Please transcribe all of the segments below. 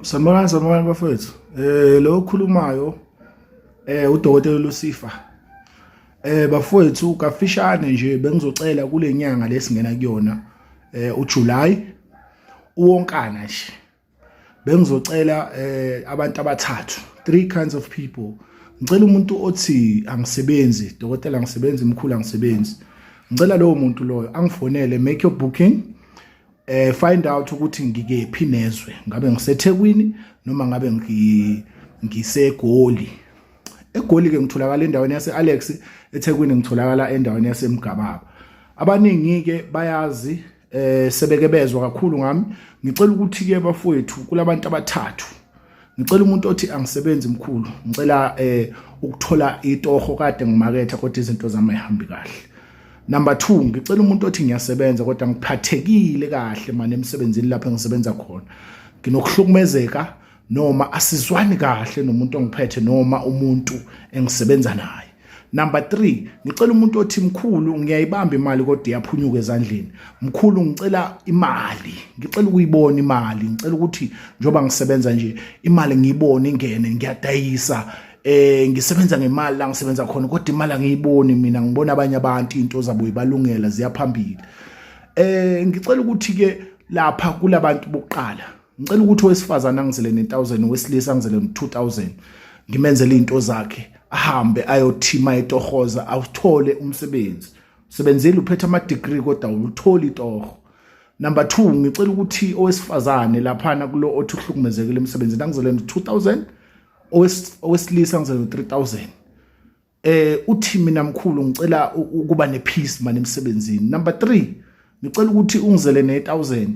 Sanibonani, sanibonani bafowethu. Lo okhulumayo uDokotela Lucifer. Bafowethu, kafishane nje bengizocela kule nyanga lesingena kuyona, uJuly uwonkana nje. Bengizocela abantu abathathu, three kinds of people. Ngicela umuntu othi angisebenzi, dokotela angisebenzi, mkhulu angisebenzi. Ngicela lowo muntu loyo angifonele, make your booking. Find out ukuthi ngikephi nezwe, ngabe ngiseThekwini noma ngabe ngiseGoli. EGoli ke ngitholakala endaweni yase Alex, eThekwini ngitholakala endaweni yaseMgababa. Abaningi ke bayazi, sebeke bezwa kakhulu ngami. Ngicela ukuthi ke bafowethu, kulabantu abathathu, ngicela umuntu othi angisebenzi mkhulu, ngicela ukuthola itoho, kade ngimaketha kodwa izinto zami ayihambi kahle. Number 2, ngicela umuntu othi ngiyasebenza kodwa ngiphathekile kahle manje emsebenzini lapho engisebenza khona, nginokuhlukumezeka noma asizwani kahle nomuntu ongiphethe noma umuntu engisebenza naye. Number 3, ngicela umuntu othi mkhulu ngiyayibamba imali kodwa iyaphunyuka ezandleni. Mkhulu ngicela imali, ngicela ukuyibona imali, ngicela ukuthi njoba ngisebenza nje imali ngiyibone ingene, ngiyadayisa, ngisebenza ngemali la ngisebenza khona kodwa imali angiyiboni mina, ngibona abanye abantu into zabo ibalungela ziyaphambili. Ngicela ukuthi ke lapha kulabantu bokuqala, ngicela ukuthi owesifazane angizele ne1000, owesilisa angizele ne2000, ngimenzele izinto zakhe, ahambe ayothima etohoza awuthole umsebenzi. Usebenzile, uphethe ama degree kodwa awutholi itoho. Number 2, ngicela ukuthi owesifazane laphana kulo othi uhlukumezekile emsebenzini angizele ne2000, owesilisa angizele ne3000. Uthi mina mkhulu ngicela ukuba nepeace manje emsebenzini. Number 3, ngicela ukuthi ungizele ne1000,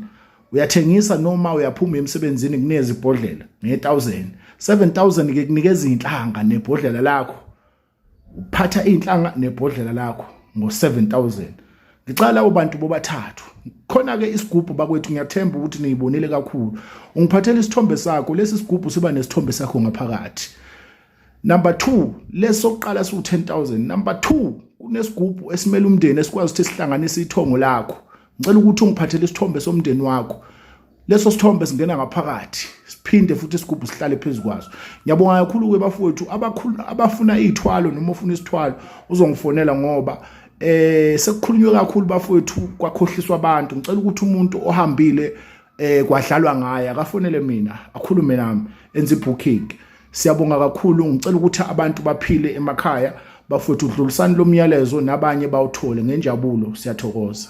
uyathengisa noma uyaphuma emsebenzini kunezibhodlela nge1000. 7000 ke kunikeza inhlanga nebhodlela lakho, uphatha inhlanga nebhodlela lakho ngo7000. Ngicela labo bantu bobathathu. Khona ke isigubhu bakwethu, ngiyathemba ukuthi niyibonile kakhulu. Ungiphathela isithombe sakho, lesi sigubhu siba nesithombe sakho ngaphakathi. Number 2, lesokuqala siwu 10000. Number 2, kunesigubhu esimela umndeni esikwazi ukuthi sihlanganise ithongo lakho. Ngicela ukuthi ungiphathele isithombe somndeni wakho. Leso sithombe singena ngaphakathi, siphinde futhi isigubhu sihlale phezulu kwaso. Ngiyabonga kakhulu ke bafowethu abakhulu abafuna izithwalo noma ufuna isithwalo uzongifonela, ngoba sekukhulunywe kakhulu bafowethu, kwakhohliswa abantu. Ngicela ukuthi umuntu ohambile kwadlalwa ngaye akafonele mina, akhulume nami, enze ibooking. Siyabonga kakhulu. Ngicela ukuthi abantu baphile emakhaya bafowethu, dlulisani lo myalezo nabanye bawuthole ngenjabulo. Siyathokoza.